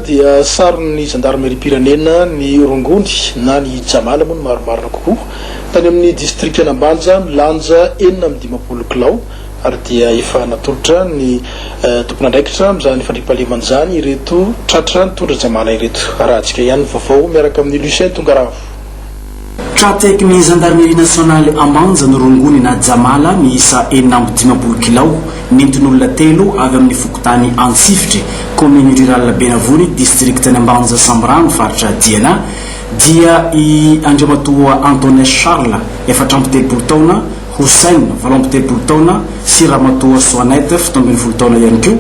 dia saron'ny zandarimeriam-pirenena ny rongony na ny jamala moa no marimarina kokoa, tany amin'ny distrikan'Ambanja milanja 56 kilao ary dia efa natolotra ny tompon'andraikitra amin'izany fandriampahalemana izany ireto tratra nitondra jamala ireto. Arahantsika ihany ny vaovao miaraka amin'i Lucien Tongaravo. Tra-tehaky ny Zandarmeria Nasionaly Ambanja ny rongony na jamala miisa 56 kilao nentin'olona telo avy amin'ny fokontany Antsifitry, kaominina rurale Benavony, distrikan'Ambanja Sambirano, faritra Diana, dia i Andriamatoa Antones Charles, 34 taona, Houssen, 38 taona, sy Ramatoa Soanette, 17 taona ihany koa,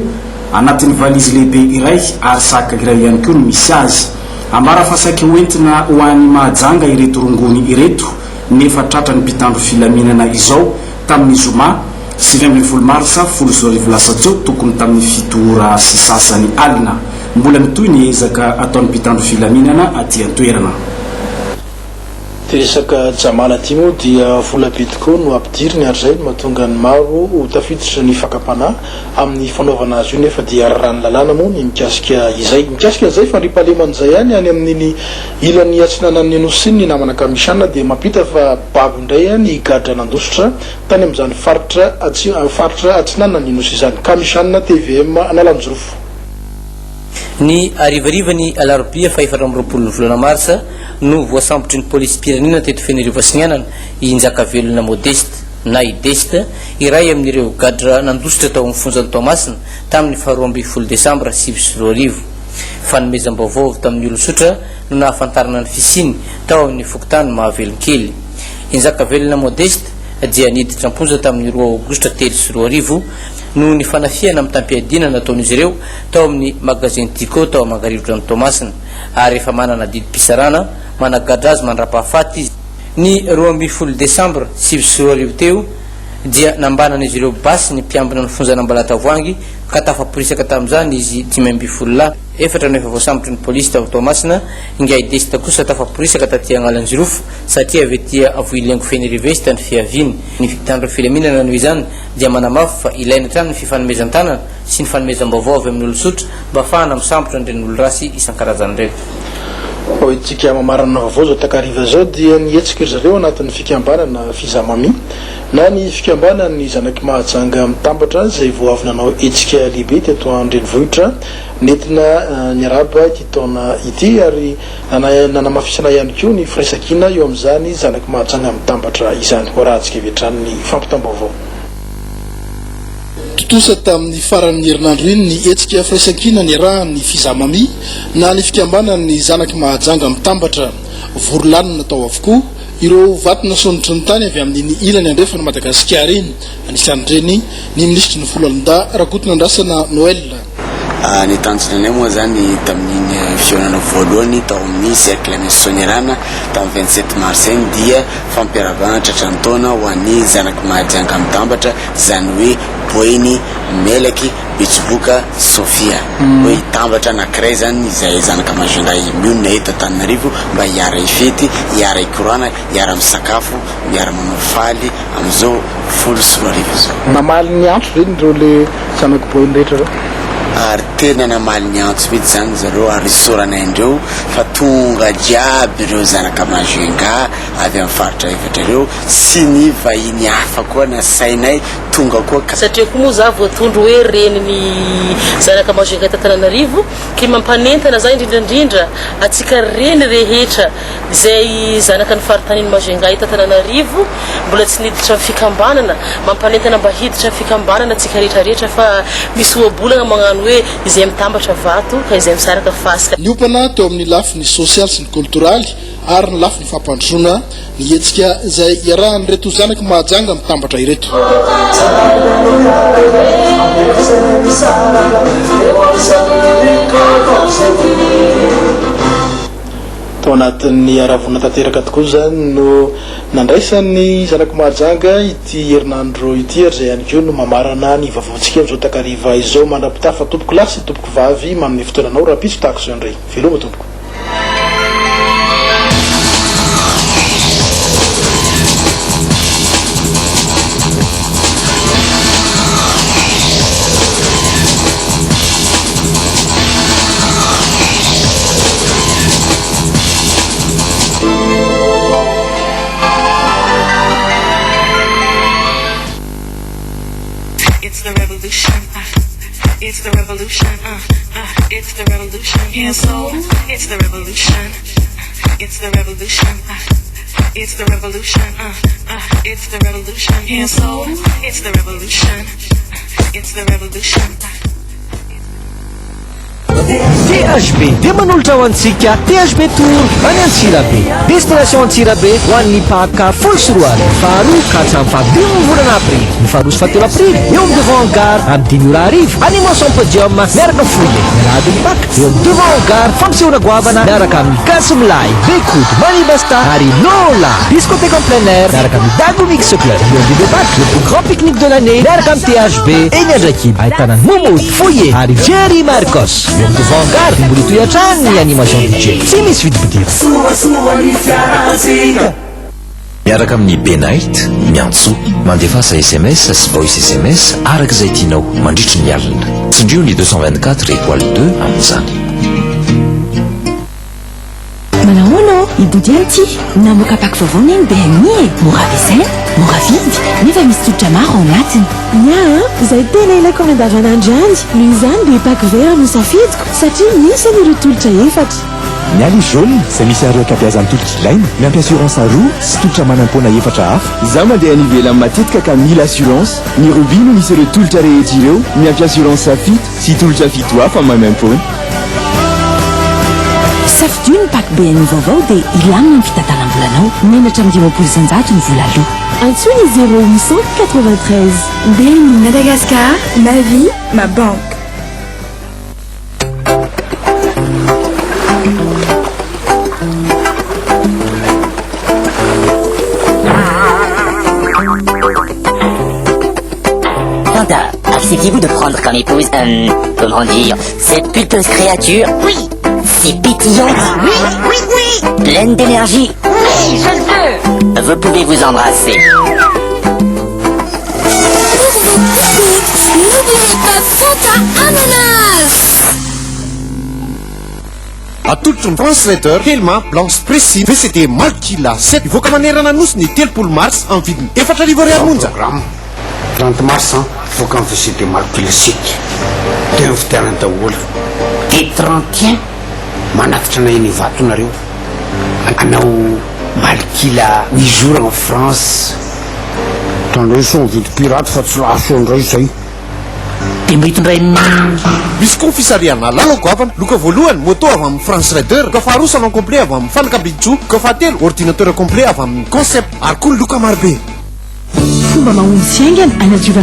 anatin'ny valizy lehibe iray ary sac iray ihany koa no misy azy. Ambara fa saika hoentina ho any Mahajanga ireto rongony ireto nefa tratran'ny mpitandro filaminana izao tamin'ny zoma 19 marsa 2010 lasa teo tokony tamin'ny fito ora sy sasany alina. Mbola mitohy ny ezaka ataon'ny mpitandro filaminana aty an-toerana. Ity resaka Jamala ity moa dia vola be tokoa no ampidiriny ary izay no mahatonga ny maro ho tafiditra ny fakam-panahy amin'ny fanaovana azy io nefa dia raràn'ny lalàna moa ny mikasika izay. Mikasika an'izay fandriampahalemana izay ihany any amin'iny ilany atsinanan'ny Nosy iny ny namana Kamishana dia mampita fa babo indray ny gadra nandositra tany amin'izany faritra faritra atsinanan'ny Nosy izany. Kamishana tvm Analanjirofo. Ny harivarivan'ny alarobia fahefatra amby roapolon'ny volana marsa no voasambotry ny polisim-pirenena teto Fenerivo Atsinanana i Njakavelona Modeste na i Deste, iray amin'ireo gadra nandositra tao amin'ny fonjan'i Toamasina tamin'ny faharoa ambin'ny folo desambra 2009. Fanomezam-baovao avy tamin'ny olon-tsotra no nahafantarana ny fisiany tao amin'ny fokontany Mahavelonkely. I Njakavelona Modeste dia niditra am-ponja tamin'ny roa aogositra 2003 noho ny fanafihana mitam-piadiana nataon'izy ireo tao amin'ny Magazine Tico tao Mangarivotra Toamasina ary efa manana didim-pitsarana managadra azy mandrapahafaty izy. Ny 12 desambra 2009 teo dia nambanan'izy ireo basy ny mpiambina ny fonjan'Ambalatavoahangy ka tafaporisaka tamin'izany izy 15 lahy. Efatra no efa voasambotry ny polisy tao Toamasina, Ingahy Desta kosa tafaporisaka taty Agnalanjirofo satria avy aty Avohilengo Fenerive Est ny fiaviany. Ny mpitandro filaminana noho izany dia manamafy fa ilaina hatrany ny fifanomezan-tanana sy ny fanomezam-baovao avy amin'ny olon-tsotra mba hahafahana misambotra an'ireny olon-dratsy isan-karazany ireny. Ho entintsika mamarana vaovao izao takariva izao dia ny hetsiky ry zareo anatin'ny fikambanana Fizamami na ny fikambanan'ny zanak'i Mahajanga mitambatra izay vao avy nanao hetsika lehibe teto an-drenivohitra nentina niarahaba ity taona ity ary nanamafisana ihany koa ny firaisankina eo amin'izany zanak'i Mahajanga mitambatra izany. Ho arahantsika avy hatrany ny fampitam-baovao. Tontosa tamin'ny faran'ny herinandro iny ny hetsika firaisankina niarahan'ny Fizamami na ny fikambanan'ny zanak'i Mahajanga mitambatra. Vory lanona tao avokoa ireo vato nasondrotry ny tany avy amin'iny ilany andrefan'i Madagasikara iny. Anisan'ireny ny minisitry ny Foloalindahy Rakotonandrasana Noël. Ny tanjona anay moa zany tamin'iny fihaonana voalohany tao amin'ny Cercle Soanierana tamin'ny 27 mars iny dia fampiharavana tratran'ny taona ho an'ny zanak'i Mahajanga mitambatra, izany hoe Boeny, Melaky, Betsiboka, Sofia. Hoe hitambatra anankiray zany izahay zanaka Majunga mionona eto Antananarivo mba hiara-hifety, hiara-hikorana, hiara-misakafo, miara-manao faly amin'izao 2010 izao. Namaly ny antso ve ireo le zanak'i Boeny rehetra ireo? Ary tena namaly ny antso mihitsy zany zareo ary isaoranay andreo fa tonga jiaby ireo zanaka Majunga avy amin'ny faritra efatra ireo sy ny vahiny hafa koa nasainay tonga koa ka. Satria koa moa za voatondro hoe renin'ny zanaka Majunga eto Antananarivo ke mampanentana za indrindra indrindra antsika reny rehetra izay zanaka ny faritanin'i Majunga eto Antananarivo mbola tsy niditra ny fikambanana, mampanentana mba hiditra ny fikambanana antsika rehetra rehetra fa misy ohabolana magnano hoe izay mitambatra vato ka izay misaraka fasika. Niompana teo amin'ny lafiny sosialy sy ny koltoraly ary ny lafiny fampandrosoana ny hetsika izay iarahan'ireto zanak'i Mahajanga mitambatra ireto. Tao anatin'ny haravona tanteraka tokoa izany no nandraisan'ny zanak'i Mahajanga ity herinandro ity ary izay ihany koa no mamarana ny vaovaontsika amin'izao takariva izao. Mandra-pitafa tompokolahy sy tompokovavy manome fotoana anao rahampitso tahaka izao indray. Veloma tompoko. It's the revolution. And so it's the revolution. It's the revolution. It's the revolution. It's the revolution. And so it's the revolution. It's the revolution. THB dia manolotra ho antsika THB Tour any Antsirabe. Destination Antsirabe ho an'ny Paka 2010, faharoa ka hatramin'ny fahadimy volana aprily. Ny faharoa sy fahatelo aprily eo amin'ny devant gare amin'ny 5 ora hariva, animation podium miaraka foyer. Ny alahadin'ny Paka eo amin'ny devant gare, fampisehoana goavana miaraka amin'ny Gasy Milay, Bekoto, Mani Basta ary Lola. Discothèque en plein air miaraka amin'ny Dago Mix Club. Eo amin'ny Paka, le plus grand pique-nique de l'année miaraka amin'ny THB eny Andraikiba. Ahitana Momo, Foyer ary Jerry Marcos. Eo amin'ny devant gare, mbola hitohy hatrany ny animation DJ. Tsy misy vidim-pidirana. Miaraka amin'ny Benight, miantsoa, mandefasa SMS sy voice SMS araka izay tianao mandritry ny alina. Tsindrio ny 224 étoile 2 amin'izany. Manahoana ô, i Body ity. Namoaka pack vaovao ny BNI e. Mora ampiasaina, mora vidy, nefa misy tolotra maro ao anatiny. Nya a, izay tena ilaiko amin'ny andavanandro ihany. Noho izany dia pack vert no safidiko satria misy an'ireo tolotra efatra. Ny aly jaune izay misy ireo ankabeazan'ny tolotra ilaina, miampy assurance roa sy tolotra manam-poana efatra hafa. Za mandeha any ivelany matetika ka mila assurance. Ny rubis no misy ireo tolotra rehetra ireo, miampy assurance fito sy tolotra fito hafa maimaim-poana. Safidio ny pack BNI vaovao dia ilamina ny fitantanam-bolanao. Menatra amin'ny 50% ny vola aloha. Antsoy ny 0893. BNI Madagascar, ma vie, ma banque. Fanta, acceptez-vous de prendre comme épouse, comment dire, cette pulpeuse créature? Oui. Si pétillante? Oui, oui, oui. Pleine d'énergie? Oui, je le veux. Vous pouvez vous embrasser. N'oubliez pas Fanta Ananas. Atolotry ny France Raider Telma Blanche Précis VCD Malkila 7 ivoaka manerana nosy ny 30 mars amin'ny vidiny 4000 ariary monja. 30 mars voaka ny VCD Malkila 7 teo mividianana daholo. De 31 manatitra anay ny vatonareo anao Malkila 8 jours en France. Tandreo sao mividy pirate fa tsy lafo eo indray izay. Dia mba hitondray Misy koa ny fisarihana lalao goavana. Loka voalohany moto avy amin'ny France Raider, loka faharoa salon complet avy amin'ny Fanakabitso, loka fahatelo ordinateur complet avy amin'ny Concept ary koa ny loka marobe. Fomba mahomby sy haingana hanadiovana